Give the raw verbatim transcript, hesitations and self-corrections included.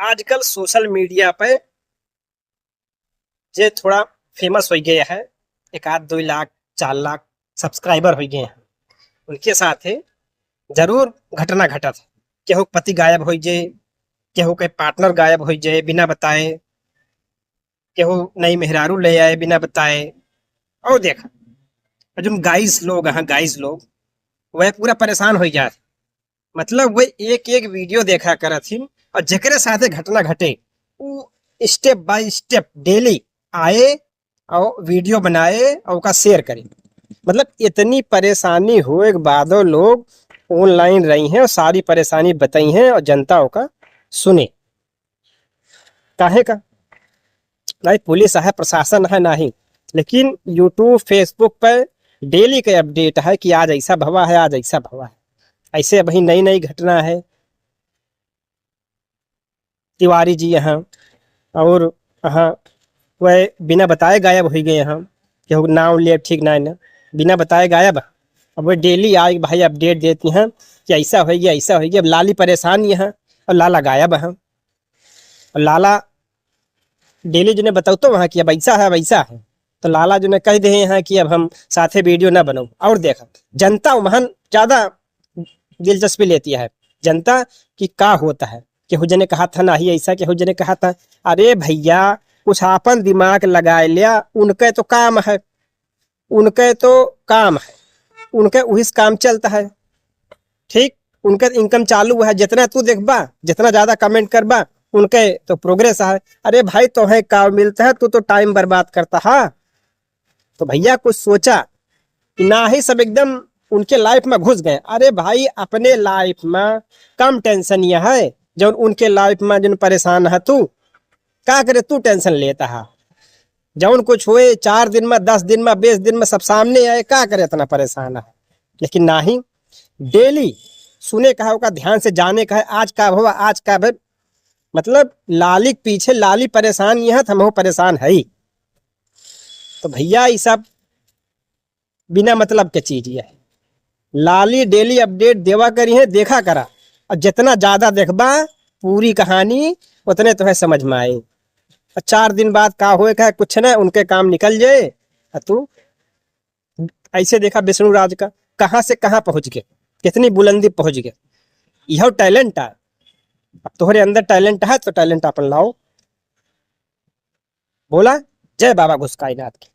आजकल सोशल मीडिया पे जे थोड़ा फेमस होइ गए हैं, एक आध दुइ लाख, चार लाख सब्सक्राइबर होइ गए हैं, उनके साथे जरूर घटना घटत है। केहू के पति गायब होइ जाए, केहू के पार्टनर गायब होइ जाए बिना बताए, केहू नई मेहरारू ले आए बिना बताए। और देखा, और जोन गाइस लोग हैं, गाइस लोग, वह पूरा परेशान होइ जात। मतलब, वह एक एक वीडियो देखा करत हिन और जेकरे साथे घटना घटे, उ step by step daily आए और वीडियो बनाए और ओका share करे। मतलब, इतनी परेशानी होए के बादो लोग online रही हैं और सारी परेशानी बताई हैं और जनता ओका सुने। काहे का? नहीं, पुलिस है, प्रशासन है, नहीं, लेकिन YouTube, Facebook पे daily के update है कि आज ऐसा भवा है, आज ऐसा भवा है। ऐसे अभी नई नई घटना है तिवारी जी यहाँ, और हाँ, वह बिना बताए गायब होइ गए हैं। केहू नाम ले ठीक ना है ना, बिना बताए गायब। अब वह daily आए, भाई, update देती हैं कि ऐसा होइ गया, ऐसा होइ गया। अब लाली परेशान यहाँ और लाला गायब हैं। और लाला daily जिन्हें बताओ तो वहाँ कि अब ऐसा है, अब ऐसा है, तो लाला जिन्हें कह दे हैं कि अब हम साथे वीडियो ना बनाओ। और देखा, जनता वहाँ ज्यादा दिलचस्पी लेती है, जनता कि का होता है। केहू जने कहा था ना ही ऐसा, केहू जने कहा था। अरे भैया, कुछ आपन दिमाग लगाए लिया, उनके तो काम है, उनके तो काम है, उनके उहिस काम चलता है। ठीक, उनके इनकम चालू है, जितना तू देखबा, जितना ज्यादा कमेंट करबा, उनके तो प्रोग्रेस है। अरे भाई, तोहे का मिलता है, तू तो टाइम बर्बाद करता है। तो भैया, कुछ सोचा कि ना ही सब एकदम उनके लाइफ में घुस गए। अरे भाई, अपने लाइफ में कम टेंशन यह है, जौन उनके लाइफ में जौन परेशान है तू। का करे तू टेंशन लेता है? जौन कुछ हुए, चार दिन में, दस दिन में, बीस दिन में सब सामने आए, का करे इतना परेशान है? लेकिन नाही, डेली सुने का है, ओका ध्यान से जाने का है, आज का हुआ, आज का भे-, मतलब, लाली के पीछे लाली परेशान ये है, तो हमहू परेशान है ही। तो भैया, ये सब बिना मतलब के चीज ये है। लाली डेली अपडेट देवा करी है, देखा करा, और जितना ज्यादा देखबा पूरी कहानी, उतने तुम्हें समझ में आए। और चार दिन बाद का होए का है, कुछ ना, उनके काम निकल जाए, और तू ऐसे देखा विष्णु राज का, कहाँ से कहाँ पहुँच गए, कितनी बुलंदी पहुँच गए। यह टैलेंट है। अब तोहरे अंदर टैलेंट है तो टैलेंट अपन लाओ। बोला, जय बाबा गुस्काईनाथ की।